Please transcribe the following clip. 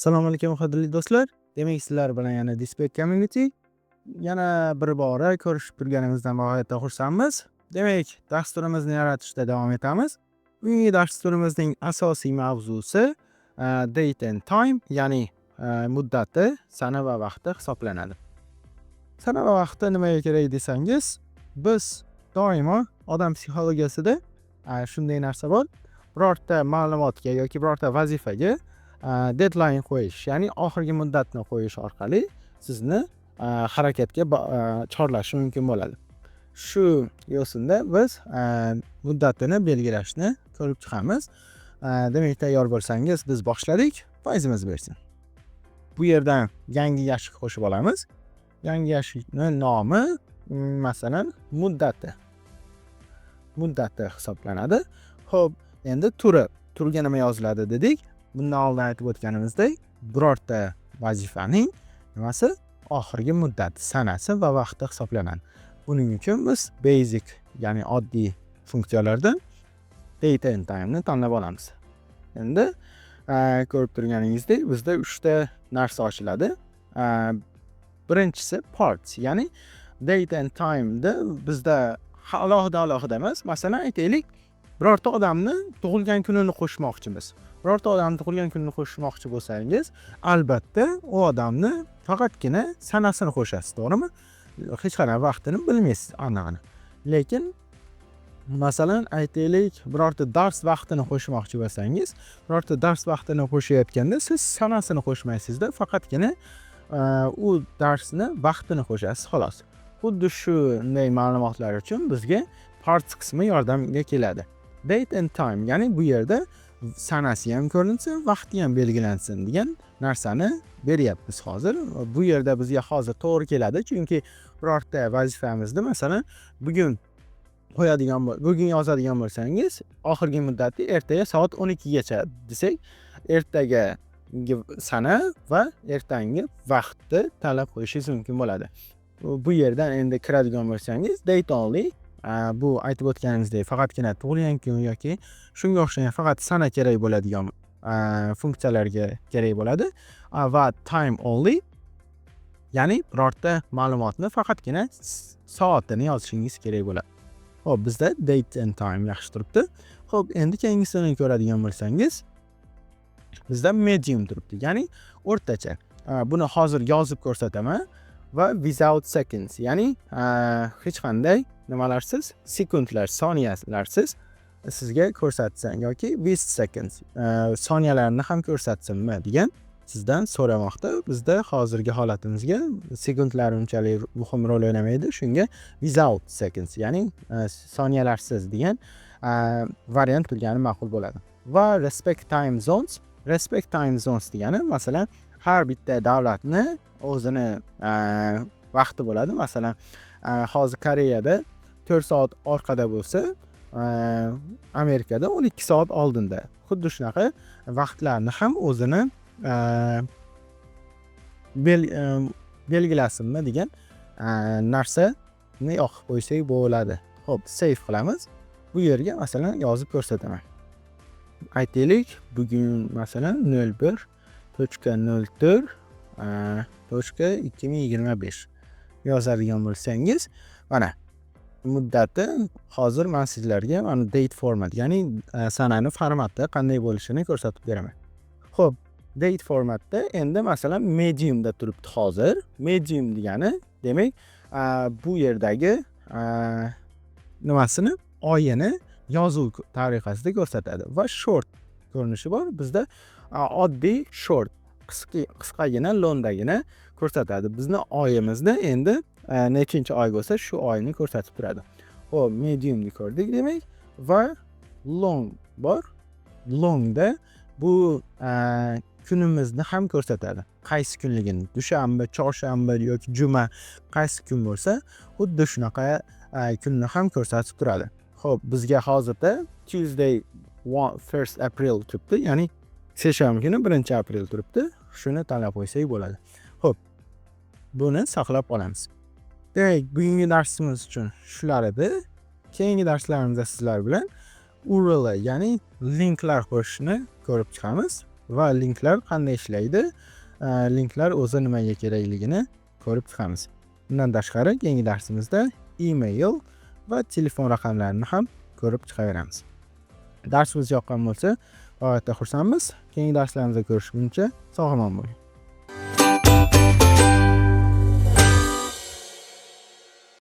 Assalomu alaykum, qadrli do'stlar. Demak, sizlar bilan yana Dispek Community. Yana bir bora ko'rishib turganimizdan bag'oyatda xursandmiz. Demak, dasturimizni yaratishda davom etamiz. Bugungi dasturimizning asosiy mavzusi date and time, ya'ni muddati, sana va vaqti hisoblanadi. Sana va vaqti nimaga kerak desangiz, biz doimo odam psixologiyasida shunday narsa bor. Birorta ma'lumotga yoki birorta vazifaga deadline qo'yish, ya'ni oxirgi muddatni qo'yish orqali sizni harakatga chorlashi mumkin bo'ladi. Shu yo'sinda biz muddatini belgilashni ko'rib chiqamiz. Demak, tayyor bo'lsangiz, biz boshladik. Fayzimiz bersin. Bu yerdan yangi yashik qo'shib olamiz. Yangi yashikni nomi, masalan, muddati. Muddati hisoblanadi. Xo'p, endi turi. Turga nima yoziladi dedik? Bundan oldin aytib o'tganimizdek, birorta vazifaning nimasi? Oxirgi muddati, sanasi va vaqti hisoblanadi. Buning uchun biz basic, ya'ni oddiy funksiyalardan date and time'ni tanlab olamiz. Endi ko'rib turganingizdek, bizda 3 ta narsa ochiladi. Birinchisi parts, ya'ni date and time'da bizda alohida alohida emas. Masalan, aytaylik, birorta odamni tug'ilgan kunini qo'shmoqchimiz. Birorta odamni tug'ilgan kunini qo'shmoqchi bo'lsangiz, albatta u odamni faqatgina sanasini qo'shasiz, to'g'rimi? Hech qanaqa vaqtini bilmaysiz anig'ini. Lekin masalan, aytaylik, birorta dars vaqtini qo'shmoqchi bo'lsangiz, birorta dars vaqtini qo'shayotganda siz sanasini qo'shmaysizda, faqatgina u darsni vaqtini qo'shasiz, xolos. Xuddi shunday ma'lumotlar uchun bizga parts qismi yordamga keladi. Date and time, ya'ni bu yerda sanasi ham ko'rinsin, vaqti ham belgilansin degan narsani beryapmiz hozir. Bu yerda bizga hozir to'g'ri keladi, chunki birorta vazifamizni, masalan, bugun qo'yadigan, bugun yozadigan bo'lsangiz, oxirgi muddati ertaga soat 12 gacha desak, ertaga sana va ertangi vaqtni tanlab qo'yishingiz mumkin bo'ladi. Bu yerdan endi kiradigan bo'lsangiz, date only, bu aytib o'tganimizdek, faqatgina tug'ilgan kun yoki shunga o'xshagan faqat sana kerak bo'ladigan funksiyalarga kerak bo'ladi va time only, ya'ni birorta ma'lumotni faqatgina soatini yozishingiz kerak bo'ladi. Ho'p, bizda date and time yaxshi turibdi. Ho'p, endi keyingisini ko'radigan bo'lsangiz, bizda medium turibdi, ya'ni o'rtacha. Buni hozir yozib ko'rsataman va without seconds, ya'ni hech qanday nimalarsiz, sekundlar, soniyalarsiz sizga ko'rsatsin yoki with seconds, soniyalarni ham ko'rsatsinmi degan sizdan so'ramoqda. Bizda hozirgi holatimizga sekundlar unchalik muhim rol o'ynamaydi, shunga without seconds, ya'ni soniyalarsiz degan variant turgani ma'qul bo'ladi. Va respect time zones. Respect time zones degani, masalan, har bitta davlatni o'zini vaqti bo'ladi. Masalan, hozir Koreyada 4 soat orqada bo'lsa, Amerikada 12 soat oldinda. Xuddi shunaqa vaqtlarni ham o'zini belgilasinmi degan narsani yoqib qo'ysak bo'ladi. Ho'p, save qilamiz. Bu yerga, masalan, yozib ko'rsataman. Aytaylik, bugun, masalan, 01.04.2025 yozadigan bo'lsangiz, mana muddati. Hozir man sizlarga mana date format, ya'ni sanani formati qanday bo'lishini ko'rsatib beraman. Ho'p, date formatda endi, masalan, mediumda turibdi hozir. Medium degani, demak, bu yerdagi nimasini, oyini yozuv tariqasida ko'rsatadi va short ko'rinishi bor. Bizda oddiy short, qisqagina, longdagina ko'rsatadi. Bizni oyimizni endi nechinchi oy bo'lsa, shu oyni ko'rsatib turadi. Ho'p, mediumni ko'rdik, demak, va long bor. Longda bu kunimizni ham ko'rsatadi, qaysi kunligini: dushanba, chorshanba yoki juma, qaysi kun bo'lsa, xuddi shunaqa kunni ham ko'rsatib turadi. Ho'p, bizga hozirda Tuesday 1st April turibdi, ya'ni seshanba kuni 1-aprel turibdi. Shuni tanlab qo'ysak bo'ladi. Ho'p, buni saqlab olamiz. Demak, bugungi darsimiz uchun shular edi. Keyingi darslarimizda sizlar bilan URL, ya'ni linklar qo'shishni ko'rib chiqamiz. va linklar qanday ishlaydi, linklar o'zi nimaga kerakligini ko'rib chiqamiz. Bundan tashqari, keyingi darsimizda email va telefon raqamlarini ham ko'rib chiqaveramiz. Darsimiz yoqqan bo'lsa, g'oyatda xursandmiz. Keyingi darslarimizda ko'rishguncha sog' omon bo'ling.